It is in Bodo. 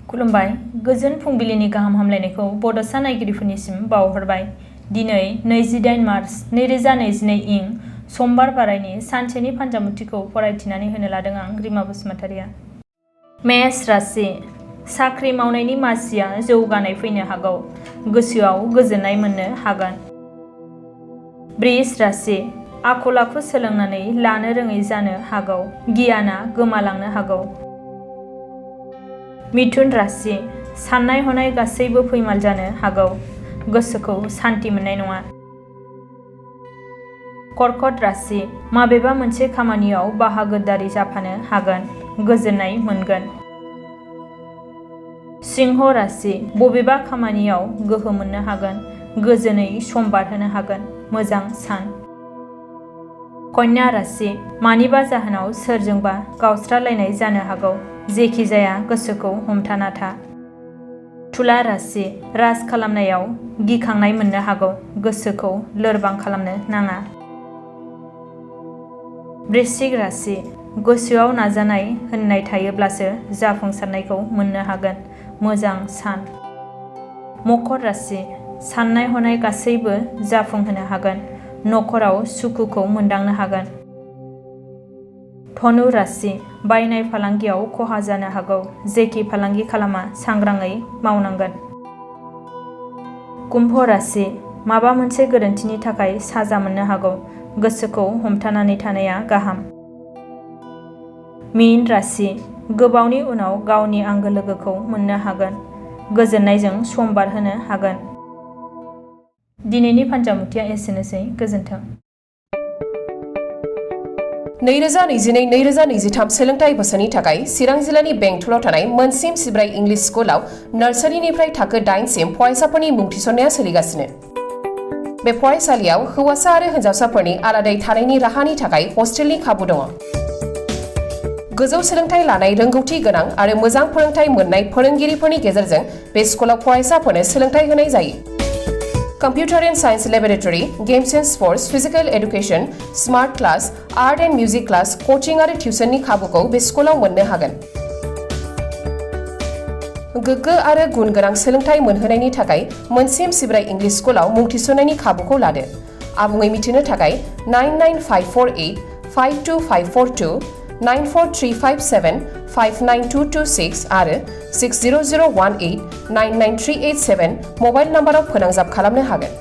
खुलुमबाय गोजोन फुंबिलिनि गाहाम हामलायनायखौ बड'सा नायगिरिफोरनिसिम बावहरबाय। दिनै 28 मार्च 2022 इं समबार बारायनि सानसेनि फान्जामुथिखौ फरायथिनानै होनो लादों आं रिमा बसुमतारिया। मेष राशि साख्रि मावनायनि मासिया जौगानाय फैनो हागौ, गोसोआव गोजोननाय मोननो हागोन। वृष राशि आखल आखु सोलोंनानै लानो रोङै जानो हागौ, गियाना गोमालांनो हागौ। मिथुन राशि साननाय हनाय गासैबो फैमाल जानो हागौ, गोसोखौ सान्ति मोननाय नङा। कर्कट राशि माबेबा मोनसे खामानियाव बाहागोदारि जाफानो हागोन, गोजोननाय मोनगोन। सिंह राशि बबेबा खामानियाव गोहो मोननो हागोन, गोजोनै सम बारहोनो हागोन, मोजां सान। कन्या राशि मानिबा जाहोनाव सोरजोंबा गावस्रालायनाय जानो हागौ, जेखि जाया गोसोखौ हमथाना था। तुला राशि राज खालामनायाव गिखांनाय मोननो हागौ, गोसोखौ लोरबां खालामनो नाङा। वृश्चिक राशि गोसोआव नाजानाय होननाय थायोब्लासो जाफुंसारनायखौ मोननो हागोन, मोजां सान। मकर राशि साननाय हनाय गासैबो जाफुंहोनो हागोन, नखराव सुखुखौ मोनदांनो हागोन। धनु राशि बायनाय फालांगियाव खहा जानो हागौ, जेखि फालांगि खालामा सांग्राङै मावनांगोन। कुम्भ राशि माबा मोनसे गोरोन्थिनि थाखाय साजा मोननो हागौ, गोसोखौ हमथानानै थानाया गाहाम। मीन राशि गोबावनि उनाव गावनि आंगो लोगोखौ मोननो हागोन, गोजोननायजों सम बारहोनो हागोन। दिनैनि फान्जामुथिया एसेनोसै, गोजोन्थों। 2022-2023 सोलोंथाइ बोसोरनि थाखाय चिरां जिल्लानि बेंटलाव थानाय मोनसिम सिब्राय इंलिश स्कुलाव नार्सारिनिफ्राय थाखो 8 सिम फरायसाफोरनि मुं थिसननाया सोलिगासिनो। बे फरायसालियाव हौवासा आरो हिन्जावसाफोरनि आलादायै थानायनि राहानि थाखाय हस्टेलनि खाबु दङ। गोजौ सोलोंथाइ लानाय रोंगौथि गोनां आरो मोजां फोरोंथाइ मोननाय फोरोंगिरिफोरनि गेजेरजों बे स्कुलाव फरायसाफोरनो सोलोंथाइ होनाय जायो। Computer and Science Laboratory, Games and Sports, Physical Education, Smart Class, Art and Music Class, Coaching आरो टिउसननि खाबुखौ बे स्कुलाव मोननो हागोन। गोग्गो आरो गुन गोनां सोलोंथाइ मोनहोनायनि थाखाय मोनसिम सिब्राय इंलिश स्कुलाव मुं थिसननायनि खाबुखौ लादो। आबुङै मिथिनो थाखाय 99548 52542, 94357 59226 आरो 60018 99387 मबाइल नाम्बाराव फोनांजाब खालामनो हागोन।